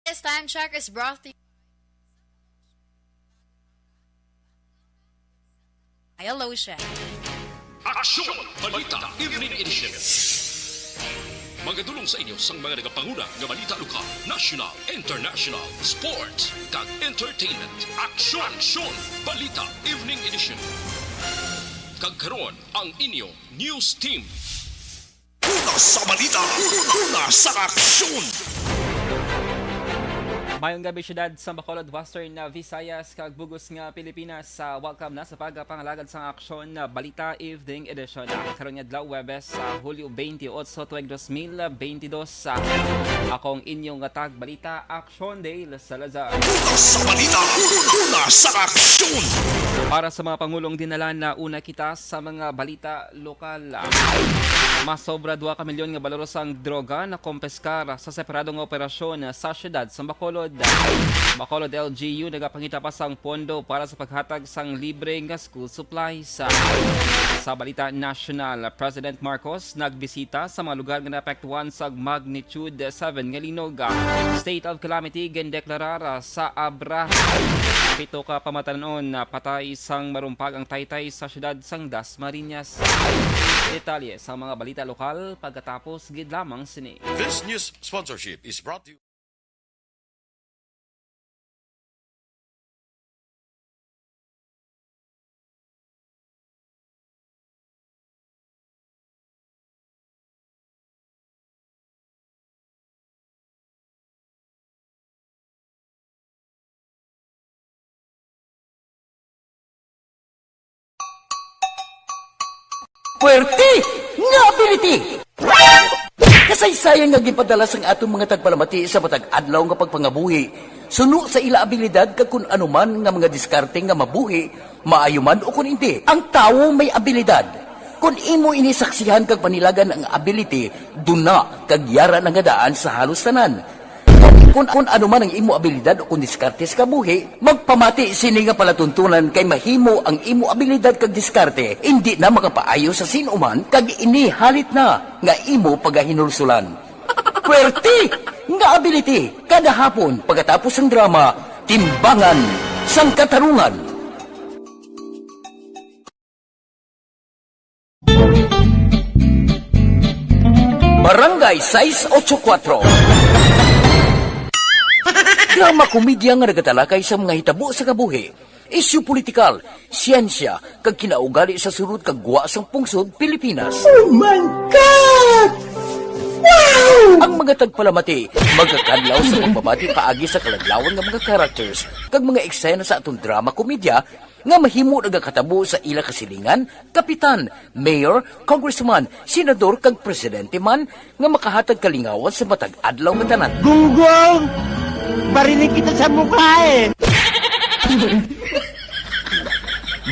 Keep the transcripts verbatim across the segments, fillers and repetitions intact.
This time check is brought to you by Aloe Lotion. Aksyon! Balita Evening Edition. Magadulong sa inyo sang mga nagapanguna nga balita lokal, national, international, sports, kag entertainment. Aksyon! Aksyon! Balita Evening Edition. Kag karon, ang inyo news team. Una sa balita, una sa aksyon. Mayong gabi, siyudad sa Bacolod, Western, uh, Visayas, kag bug-os nga Pilipinas. Uh, welcome na sa pagpangalagad sang aksyon na Balita Evening Edition. Uh, karon nga adlaw, Huwebes, sa Hulyo twenty-eight, tuig dos mil bentidós. Uh, akong inyong tagbalita, Aksyon Dale Salazar. Una sa balita, una sa aksyon. Para sa mga pangulong dinala, nauna kita sa mga balita lokal. Masobra dua ka milyon nga baloros ang droga na kompiskar sa separado nga operasyon sa siyudad sa Bacolod. Bacolod L G U nagapangita pa sang pondo para sa paghatag sang libre nga school supplies. Sa balita nasyonal, President Marcos nagbisita sa mga lugar nga naapektuhan sa magnitude seven nga linog. State of calamity gindeklarar sa Abra. Pito ka pamatanon na patay sang marumpag ang taytay sa siyudad sang Dasmariñas. Detalye sa mga balita lokal pagkatapos gid lamang sini. This news sponsorship is brought to you. Puwerte nga ability! Kasaysayan nga ginpadala sang aton mga tagpalamati sa matag adlaw nga pagpangabuhi, suno sa ila abilidad kag kun ano man nga mga diskarte nga mabuhi, maayo man o kun indi. Ang tawo may abilidad. Kun imo ini saksihan kag panilagan ang ability, duna kag yara na nga daan sa halos tanan. Kun, kun ano man ang imo abilidad o kun diskarte sa kabuhi, magpamati sini nga palatuntunan kay mahimo ang imo abilidad kag diskarte indi na makapaayo sa sin-o man kag ini halit na nga imo pagahinulsulan. Puwerte nga ability kada hapon pagkatapos sang drama, Timbangan sang Katarungan. Barangay sais ocho kuwatro. Drama komedya nga nagatalakay sa mga hitabo sa kabuhi, isyu politikal, siyensya, kag kinaugali sa sulod kag gwa sang pungsod Pilipinas. Oh my God! Wow! Ang mga tagpalamati magakadlaw sa pagbabati paagi sa kaladlawan nga mga characters kag mga eksena sa aton drama komedya nga mahimo nagakatabo sa ila kasilingan, kapitan, mayor, congressman, senador, kag presidente man nga makahatag kalingawan sa matag adlaw nga tanan. Gunggong! Barinig kita sa mukha eh!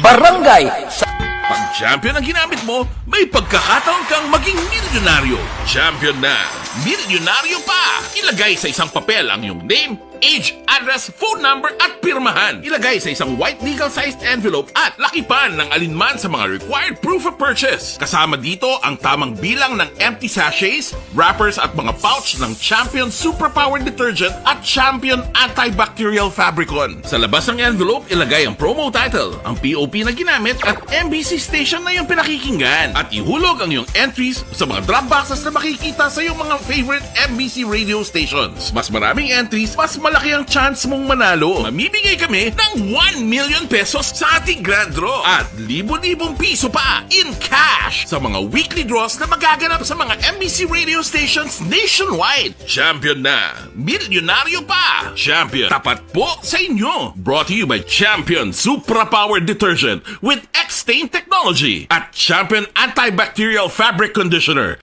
Barangay sa Pag champion ang ginamit mo, may pagkakataon kang maging milyonaryo. Champion na, milyonaryo pa! Ilagay sa isang papel ang iyong name, age, address, phone number, at pirmahan. Ilagay sa isang white legal-sized envelope at lakipan ng alinman sa mga required proof of purchase. Kasama dito ang tamang bilang ng empty sachets, wrappers, at mga pouch ng Champion Superpower Detergent at Champion Antibacterial Fabricon. Sa labas ng envelope, ilagay ang promo title, ang P O P na ginamit, at M B C station na iyong pinakikinggan. At ihulog ang iyong entries sa mga drop boxes na makikita sa iyong mga favorite M B C radio stations. Mas maraming entries, mas malaki ang chance mong manalo. Mamimigay kami ng one million pesos sa ating grand draw at libo-libong piso pa in cash sa mga weekly draws na magaganap sa mga M B C radio stations nationwide. Champion na! Milyonaryo pa! Champion, tapat po sa inyo! Brought to you by Champion Supra Power Detergent with X-Stain Technology at Champion Antibacterial Fabric Conditioner.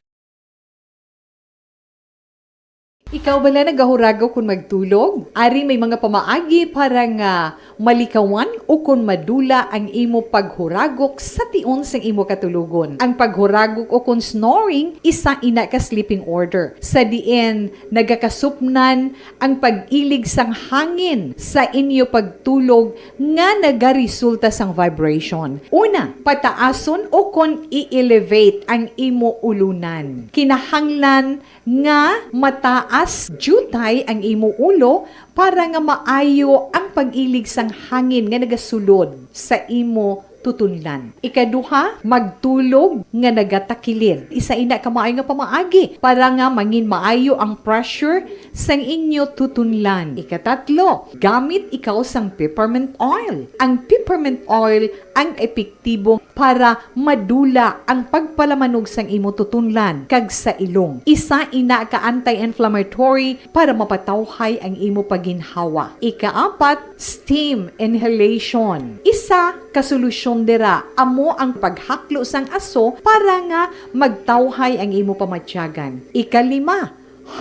Ikaw bala nagahuragok kon magtulog? Ari may mga pamaagi para nga malikawan ukon madula ang imo paghuragok sa tion sang imo katulogon. Ang paghuragok ukon snoring, isa ina ka sleeping order, sa diin nagakasupnan ang pag-ilig sang hangin sa inyo pagtulog nga nagaresulta sang vibration. Una, pataason ukon i-elevate ang imo ulunan. Kinahanglan nga mataas Jutay ang imo ulo para nga maayo ang pag-ilig sang hangin nga nagasulod sa imo tutunlan. Ikaduha, magtulog nga nagatakilid. Isa ina ka maayo nga pamaagi para nga mangin maayo ang pressure sang inyo tutunlan. Ikatatlo, gamit ikaw sang peppermint oil. Ang peppermint oil ang epektibo para madula ang pagpalamanog sang imo tutunlan kag sa ilong. Isa ina ka anti-inflammatory para mapatawhay ang imo pagginhawa. Ikaapat, steam inhalation. Isa ka solusyon dira amo ang paghaklo sang aso para nga magtawhay ang imo pamatyagan. Ikalima,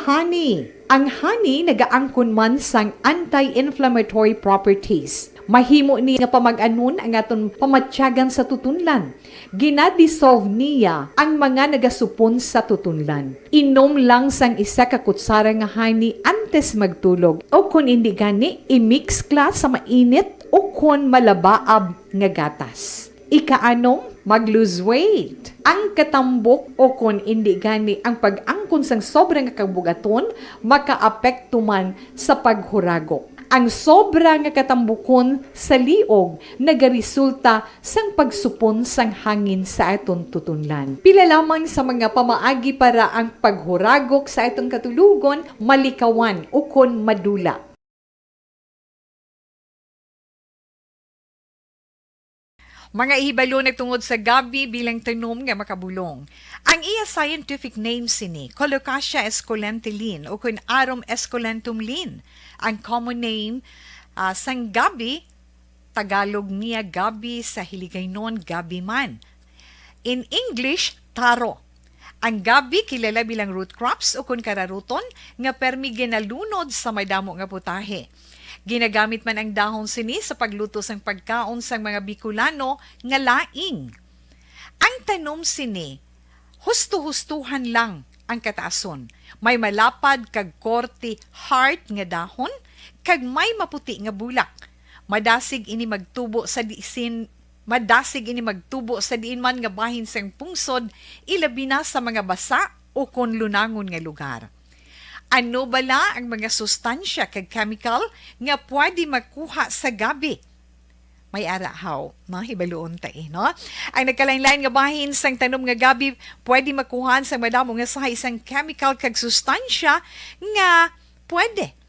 honey. Ang honey nagaangkon man sang anti-inflammatory properties. Mahimo ni nga pamag-anon ang aton pamatyagan sa tutunlan. Gina-dissolve niya ang mga nagasupon sa tutunlan. Inom lang sang isa ka kutsara nga honey antes magtulog, o kon indi gani, i-mix kla sa mainit o kon malabaab nga gatas. Ikaanom, mag-lose weight. Ang katambok o kon indi gani ang pag-angkon sang sobra nga kabugaton makaapekto man sa paghuragok. Ang sobra nga katambukon sa liog nagaresulta sang pagsupon sang hangin sa aton tutunlan. Pila lamang sa mga pamaagi para ang paghuragok sa aton katulogon malikawan ukon madula. Mga ihibalo nagtungod sa gabi bilang tanom nga makabulong. Ang iya scientific name sini, Colocasia esculenta Lin, o kun Arum esculentum Lin. Ang common name, ah, sang gabi, Tagalog niya gabi, sa Hiligaynon gabi man. In English, taro. Ang gabi kilala bilang root crops o kun kararuton nga permi ginalunod sa madamo nga putahe. Ginagamit man ang dahon sini sa pagluto sang pagkaon sang mga Bicolano nga laing. Ang tanom sini, husto-hustohan lang ang kataason. May malapad kag korte heart nga dahon kag may maputi nga bulak. Madasig ini magtubo sa disin Madasig ini magtubo sa diin man nga bahin sang pungsod, ilabi na sa mga basa o kon lunangon nga lugar. Ano bala ang mga sustansya kag chemical nga pwede makuha sa gabi? May ara haw, no? Hibaluon ta, eh, no? Ang nagkalain-lain nga bahin sang tanom nga gabi pwede makuhaan sang madamo nga sahay sang chemical kag sustansya nga pwede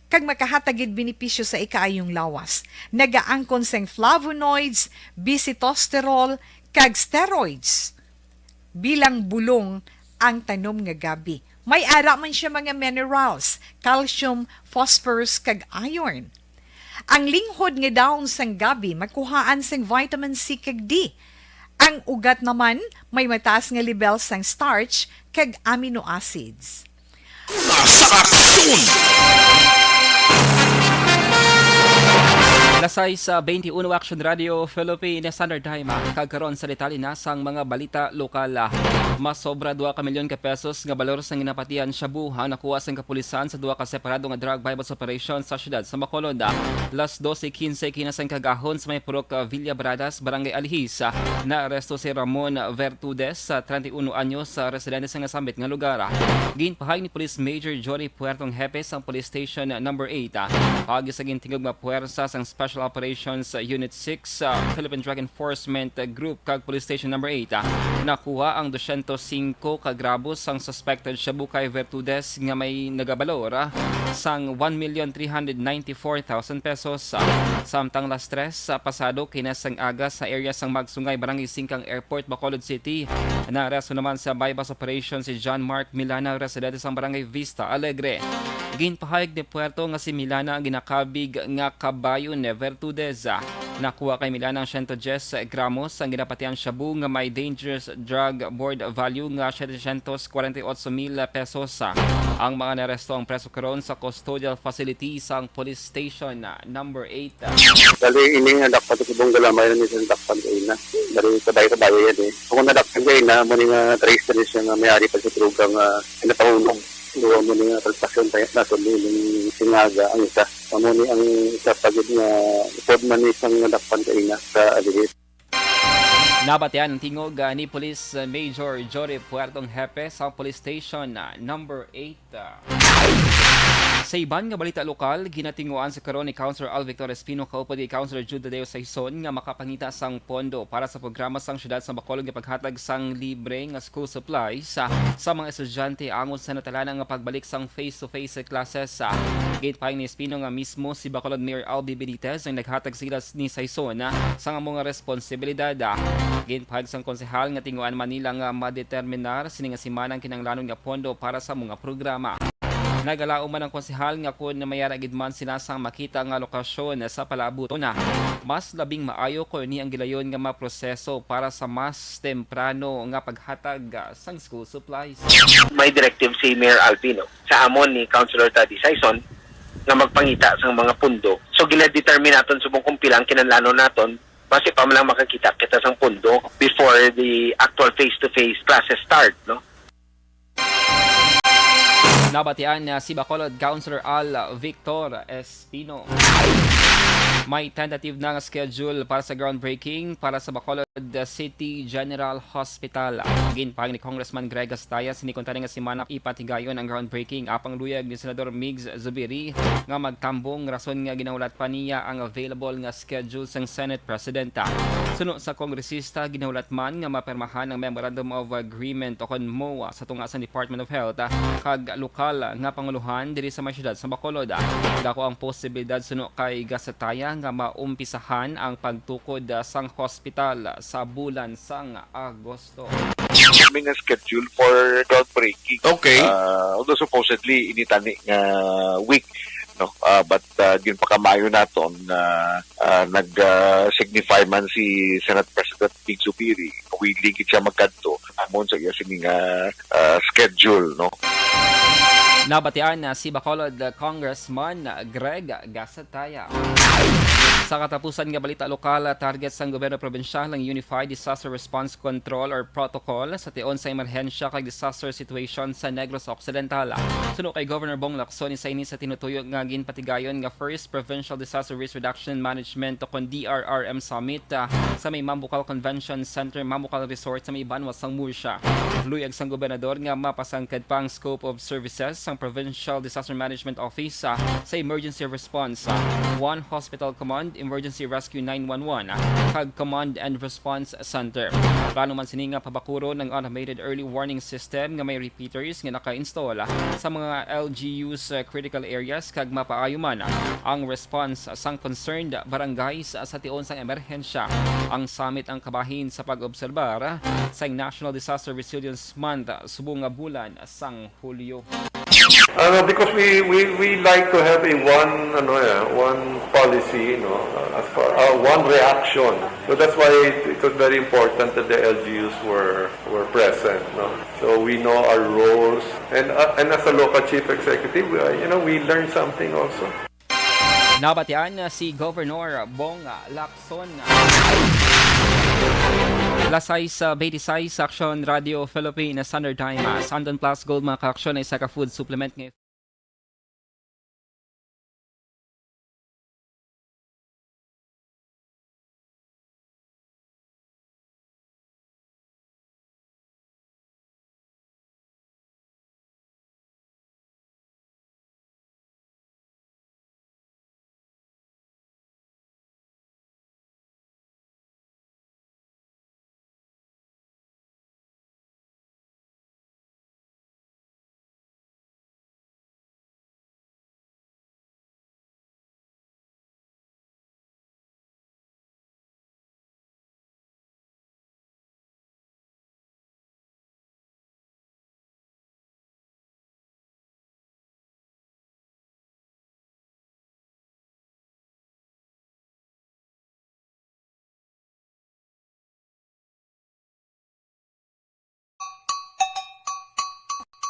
kag makahatag gid benepisyo sa ikaayong lawas. Nagaangkon sing flavonoids, bisitosterol, kag steroids. Bilang bulong ang tanom nga gabi. May ara man siya mga minerals, calcium, phosphorus, kag iron. Ang linghod nga dahon sang gabi makuhaan sing vitamin C kag D. Ang ugat naman may mataas nga lebel sang starch kag amino acids. Sa aksyon! Alas sais bente uno, Action Radio Philippine Standard Time, kag karon sa detalye na sang mga balita lokal. Mas sobra dua ka milyon ka pesos nga balor sang ginapatihan shabu ang nakuha sang kapulisan sa dua ka separado nga drug buy-bust operation sa siyudad sa Bacolod. Alas dose quince kina sang kagahon sa may purok, ah, Villa Bradas, Barangay Alihis, ah, naaresto si Ramon Vertudes, ah, treinta y uno anyos, ah, residente sa nasambit nga lugar. Ginpahayag ni Police Major Johnny Puertong, hepe sang Police Station Number Eight, ah, paagi sa gintingog nga puwersa sang Special Operations Unit Six, ah, Philippine Drug Enforcement Group kag Police Station Number Eight, ah, nakuha ang dosyentos singko ka gramos sang suspected shabu kay Vertudes nga may nagabalor, ah, sang one million three hundred ninety-four thousand pesos. Samtang alas tres, ah, pasado kina sang aga sa area sang Magsungay, Barangay Singkang Airport, Bacolod City, naaresto naman sa buy-bust operation si John Mark Milana, residente sang Barangay Vista Alegre. Ginpahayag ni Puerto nga si Milana ang ginakabig nga kabayo ni Vertudes. Nakuha kay Milana ang siyento diyes gramos ang ginapatihan shabu nga may dangerous drug board value nga setecientos kwarenta y ocho mil pesos. Ang mga naaresto ang preso karon sa custodial facility sang Police Station Number Eight. Bali, ini nga dakpan sa Subong Galamay, ni sa dakpan kaina. Bali, kabay-kabay yan eh. Kung nadakpan kaina, mo ni nga trace na siya nga may ari pa sa droga nga napahunog. Duha mo ni nga transaksyon tayo nato ni ining singaga ang isa. Amo ni ang isa pa gid nga upod man ni sang nadakpan kaina sa Alihis. Nabatian ang tingog, ah, ni Police Major Jory Puertong, hepe sa Police Station, ah, number eight. Sa iban nga balita lokal, ginatinguan sa karon ni Councilor Al Victor Espino, kaupod kay Councilor Jude Tadeo Saison, nga makapangita sang pondo para sa programa sang siyudad sa Bacolod nga paghatag sang libre nga school supplies sa, sa mga estudyante angon sa natalana nga pagbalik sang face-to-face classes. Ginpahayag ni Espino nga mismo si Bacolod Mayor Albi Benitez ang naghatag sila ni Saison, ah, sang amo nga responsibilidad. Ah, ginpahayag sang konsehal nga tinguan man nila nga madeterminar sini nga semana ang kinahanglanon nga pondo para sa mga programa. Nagalaom man ang konsehal nga kun mayara gid man sila sang makita nga lokasyon sa palaabuton, ah, mas labing maayo kun ini ang gilayon nga maproseso para sa mas temprano nga paghatag, ah, sang school supplies. May directive si Mayor Albi, no, sa amon ni Councilor Taddy Saison nga magpangita sang mga pundo. So, ginadetermine naton subong kung pila ang kinahanglanon naton, basi pa man lang makakita kita sang pundo before the actual face-to-face classes start, no? Nabatian na si Bacolod Councilor Al Victor Espino. May tentative na nga schedule para sa groundbreaking para sa Bacolod City General Hospital. Ginpahayag ni Congressman Greg Gastaya sini kuntani nga semana ipatigayon ang groundbreaking, apang luyag ni Senador Migs Zubiri nga magtambong, rason nga ginahulat pa niya ang available nga schedule sang Senate President. Suno sa kongresista, ginahulat man nga mapermahan ang Memorandum of Agreement, o kon MOA, sa tunga sang Department of Health, ah, kag lokal nga pangulohan diri sa may siyudad sa Bacolod. Dako ang posibilidad suno kay Gastaya nga maumpisahan ang pagtukod, ah, sang hospital sa bulan sang Agosto. Kami nga schedule for groundbreaking. Okay. Ah, although supposedly, ini tani nga week, no? Ah, but, ah, ginpakamayo naton na, ah, nag, ah, signify man si Senate President Migs Zubiri, willing gid siya magkadto amon sa iya sini nga, ah, schedule, no? Nabatian na si Bacolod Congressman Greg Gasataya. Sa katapusan nga balita lokal, target sang gobyerno probinsyal ang Unified Disaster Response Control or Protocol sa tion sa emerhensya kag disaster situation sa Negros Occidental. Suno kay Governor Bong Lacson, isa ini sa tinutuyo nga ginpatigayon nga First Provincial Disaster Risk Reduction Management o kon D R R M Summit, ah, sa may Mambucal Convention Center, Mambucal Resort sa may banwa sang Murcia. Luyag sang gobernador nga mapasangkad pa ang scope of services sang Provincial Disaster Management Office, ah, sa emergency response, ah, One Hospital Command, Emergency Rescue nine one one, ah, kag Command and Response Center. Plano man sini nga pabakuron ang automated early warning system nga may repeaters nga naka-install, ah, sa mga L G Us, ah, critical areas kag mapaayo man, ah, ang response sang concerned barangays, ah, sa tion sang emerhensya. Ang summit ang kabahin sa pag-obserbar, ah, sang National Disaster Resilience Month, ah, subong nga bulan sang Hulyo. Ano, because we, we, we like to have a one, ano, yeah, one policy, you know, uh, as far, uh, one reaction. So that's why it, it was very important that the L G Us were, were present, no? So we know our roles, and, uh, and as a local chief executive, uh, you know, we learned something also. Nabatian si Governor Bong Lacson. Alas sais, ah, benti sais, Aksyon Radio Philippines, Standard Time, ah, Santon Plus Gold, mga kaaksyon, ay isa ka food supplement nga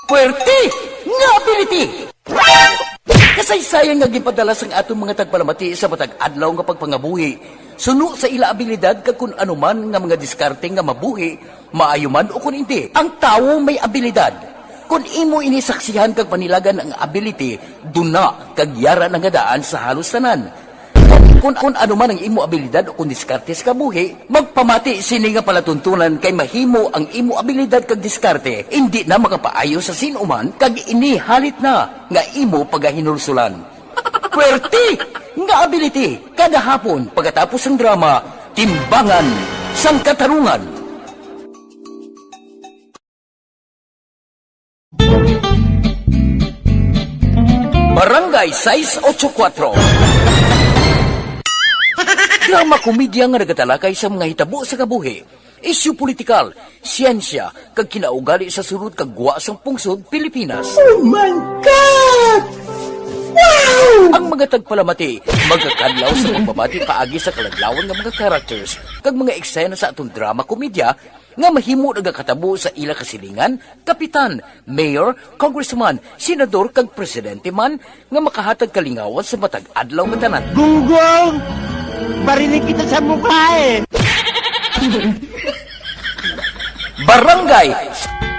Puwerte nga ability! Kasaysayan nga ginpadala sang aton mga tagpalamati sa matag adlaw nga pagpangabuhi, suno sa ila abilidad kag kun ano man nga mga diskarte nga mabuhi, maayo man o kun indi. Ang tawo may abilidad. Kon imo ini saksihan kag panilagan ang ability, duna kag yara na nga daan sa halos tanan. Kon Kung, kung ano man ang imo abilidad o kung diskarte sa kabuhi, magpamati sini nga palatuntunan, kay mahimo ang imo abilidad kag diskarte indi na makapaayo sa sin-o man, kag ini halit na nga imo pagahinulsulan. Pwerte nga ability, kada hapon pagkatapos sang drama, Timbangan sang Katarungan. Barangay sais ocho kuatro. Drama komedya nga nagatalakay sa mga hitabo sa kabuhi, isyu politikal, siyensya, kag kinaugali sa sulod kag gwa sang pungsod Pilipinas. Oh my God! Wow! Ang mga tagpalamati magakadlaw sa pagbabati paagi sa kaladlawan nga mga characters kag mga eksena sa aton drama komedya nga mahimo nagakatabo sa ila kasilingan, kapitan, mayor, congressman, senador, kag presidente man nga makahatag kalingawan sa matag adlaw nga tanan. Gunggong! Barinig kita sa mukha eh! Barangay!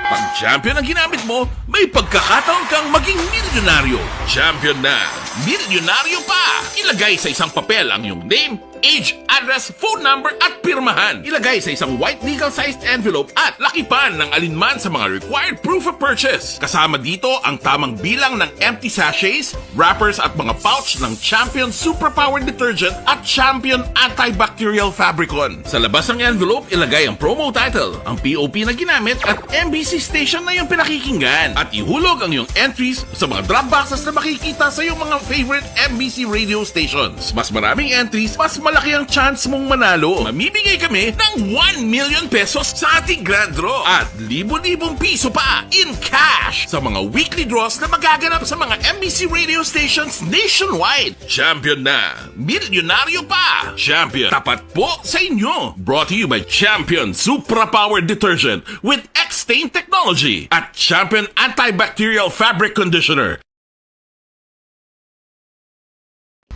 Pag champion ang ginamit mo, may pagkakataon kang maging milyonaryo. Champion na! Milyonaryo pa! Ilagay sa isang papel ang iyong name, age, address, phone number, at pirmahan. Ilagay sa isang white legal-sized envelope at lakipan ng alinman sa mga required proof of purchase. Kasama dito ang tamang bilang ng empty sachets, wrappers, at mga pouch ng Champion Superpower Detergent at Champion Antibacterial Fabricon. Sa labas ng envelope, ilagay ang promo title, ang P O P na ginamit, at M B C station na iyong pinakikinggan. At ihulog ang iyong entries sa mga drop boxes na makikita sa iyong mga favorite M B C radio stations. Mas maraming entries, mas malaki ang chance mong manalo. Mamimigay kami ng one million pesos sa ating grand draw at libo-libong piso pa in cash sa mga weekly draws na magaganap sa mga M B C radio stations nationwide. Champion na! Milyonaryo pa! Champion, tapat po sa inyo! Brought to you by Champion Supra Power Detergent with X-Stain Technology at Champion Antibacterial Fabric Conditioner.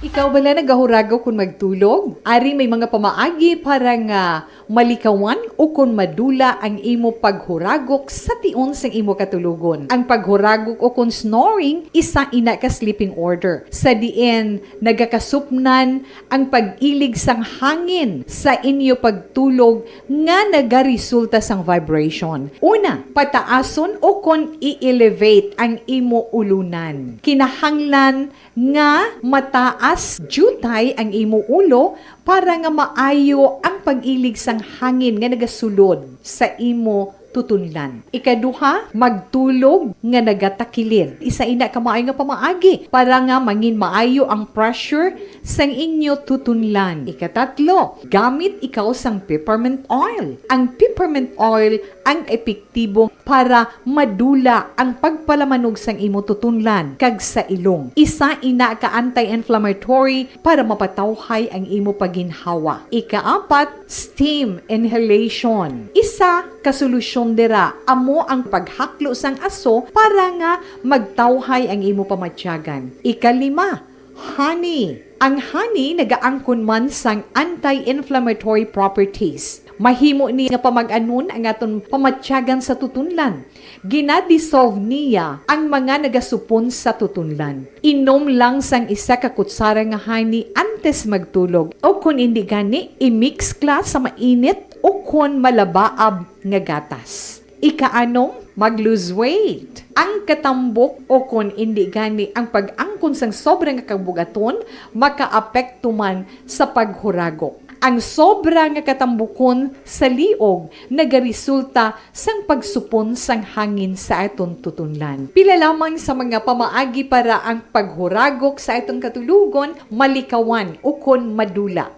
Ikaw bala nagahurago kon magtulog? Ari may mga pamaagi para nga malikawan o kon madula ang imo paghuragok sa tion sang imo katulogon. Ang paghuragok o kon snoring, isa ina ka sleeping order, sa diin nagakasupnan ang pag-ilig sang hangin sa inyo pagtulog nga nagaresulta sang vibration. Una, pataason o kon i-elevate ang imo ulunan. Kinahanglan nga mataas diutay ang imo ulo para nga maayo ang pag-ilig sang hangin nga nagasulod sa imo tutunlan. Ikaduha, magtulog nga nagatakilid. Isa ina ka maayo nga pamaagi para nga mangin maayo ang pressure sang inyo tutunlan. Ikatatlo, gamit ikaw sang peppermint oil. Ang peppermint oil ang epektibo para madula ang pagpalamanog sang imo tutunlan kag sa ilong. Isa ina ka anti-inflammatory para mapatawhay ang imo pagginhawa. Ikaapat, steam inhalation. Isa ka solusyon dira amo ang paghaklo sang aso para nga magtawhay ang imo pamatyagan. Ikalima, honey. Ang honey nagaangkon man sang anti-inflammatory properties. Mahimo ni nga pamag-anon ang aton pamatyagan sa tutunlan. Gina-dissolve niya ang mga nagasupon sa tutunlan. Inom lang sang isa ka kutsara nga honey antes magtulog, o kon indi gani, i-mix kla sa mainit o kon malabaab nga gatas. Ikaanom, mag-lose weight. Ang katambok o kon indi gani ang pag-angkon sang sobra nga kabug-aton makaapekto man sa paghuragok. Ang sobra nga katambukon sa liog nagaresulta sang pagsupon sang hangin sa aton tutunlan. Pila lamang sa mga pamaagi para ang paghuragok sa aton katulogon malikawan ukon madula.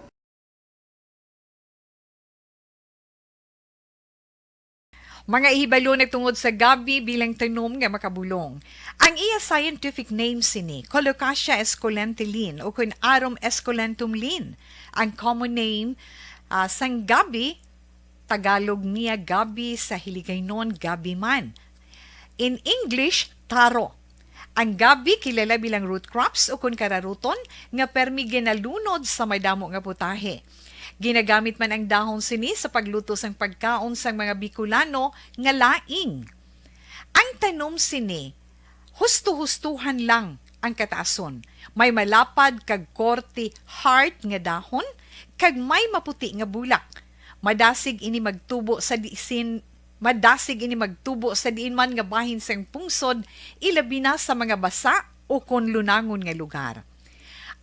Mga ihibalo nagtungod sa gabi bilang tanom nga makabulong. Ang iya scientific name sini, Colocasia esculenta Lin, o kun Arum esculentum Lin. Ang common name, ah, sang gabi, Tagalog niya gabi, sa Hiligaynon gabi man. In English, taro. Ang gabi kilala bilang root crops o kun kararuton nga permi ginalunod sa madamo nga putahe. Ginagamit man ang dahon sini sa pagluto sang pagkaon sang mga Bicolano nga laing. Ang tanom sini, husto-hustohan lang ang kataason. May malapad kag korte heart nga dahon, kag may maputi nga bulak. Madasig ini magtubo sa diin, madasig ini magtubo sa diin man nga bahin sang pungsod, ilabi na sa mga basa o kon lunangon nga lugar.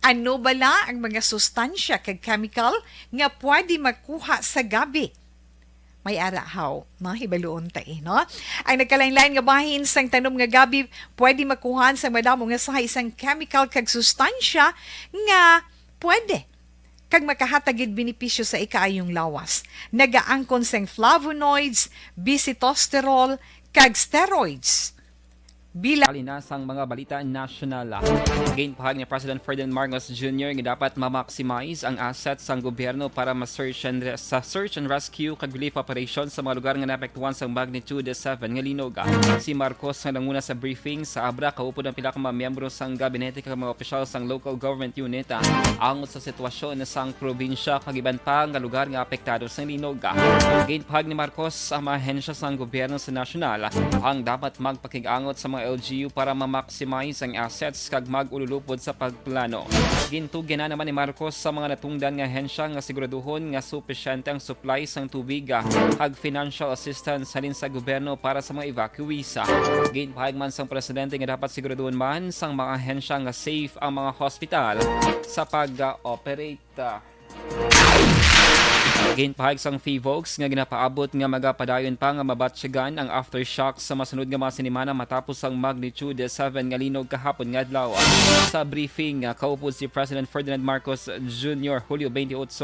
Ano bala ang mga sustansya kag chemical nga pwede makuha sa gabi? May ara haw, no? Hibaluon ta, eh, no? Ang nagkalain-lain nga bahin sang tanom nga gabi pwede makuhaan sang madamo nga sahay sang chemical kag sustansya nga pwede kag makahatag gid benepisyo sa ikaayong lawas. Nagaangkon sang flavonoids, bisitosterol, kag steroids. Bila Halin na sang mga balita nasyonal. Ginpahayag ni President Ferdinand Marcos Junior nga dapat ma-maximize ang assets sang gobyerno para ma-search and re-, sa search and rescue kag relief operation sa mga lugar nga naapektuhan sang magnitude seven nga linog. Si Marcos nga nanguna sa briefing sa Abra kaupod ang pila ka mga miyembro sang gabinete kag mga opisyal sang local government unit, ah, angot sa sitwasyon sang probinsya kag iban pa nga lugar nga apektado sang linog. Ginpahayag ni Marcos ang mga ahensya sang gobyerno sa nasyonal ang dapat magpakig-angot sa mga L G U para ma-maximize ang assets kag mag-ululupod sa pagplano. Gintugyan na naman ni Marcos sa mga natungdan nga ahensya nga siguraduhon nga supisyente ang supply sang tubig, ah, kag financial assistance halin sa gobyerno para sa mga evacuees. Ginpahayag man sang presidente nga dapat siguraduhon man sang mga ahensya nga safe ang mga hospital sa pag-operate. Ginpahayag sang PHIVOLCS nga ginapaabot nga magapadayon pa nga mabatyagan ang aftershocks sa masunod nga mga sinimana matapos ang magnitude seven nga linog kahapon nga adlaw. Sa briefing, ah, kaupod si President Ferdinand Marcos Junior, Hulyo twenty-eight,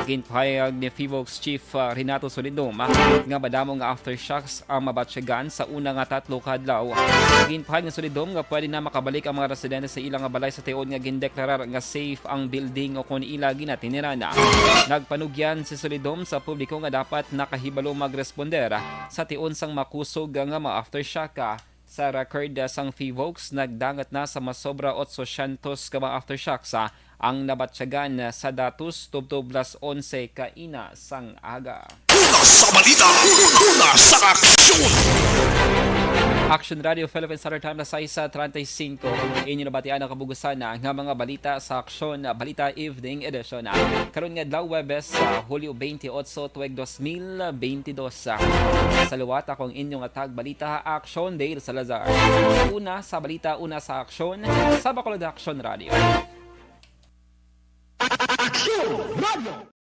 ginpahayag ni PHIVOLCS Chief, ah, Renato Solidom, ah, nga madamo nga aftershocks ang mabatyagan sa una nga tatlo ka adlaw. Ginpahayag ni Solidom nga pwede na makabalik ang mga residente sa ilang balay sa tiod nga gindeklarar nga safe ang building o kon ila ginatinirana. Nagpanugyan si Solidom sa publiko nga dapat nakahibalo magresponder sa tion sang makusog nga mga aftershock. Sa record sang PHIVOLCS, nagdangat na sa masobra otsosyentos ka mga aftershocks ang nabatyagan sa datos tubtob las onse kaina sang aga. Una sa balita, una sa aksyon. Action Radio Philippine Standard Time, las sais treinta y cinco. Inyo nabatian ang kabugusan nga mga balita sa Aksyon Balita Evening Edition. Karon nga adlaw, Huwebes, sa Hulyo twenty-eight, tuig dos mil bentidós. Sa liwat, ako ang inyong tagbalita, Aksyon Dale Salazar. Una sa balita, una sa aksyon, sa Bacolod Action Radio. Action Radio.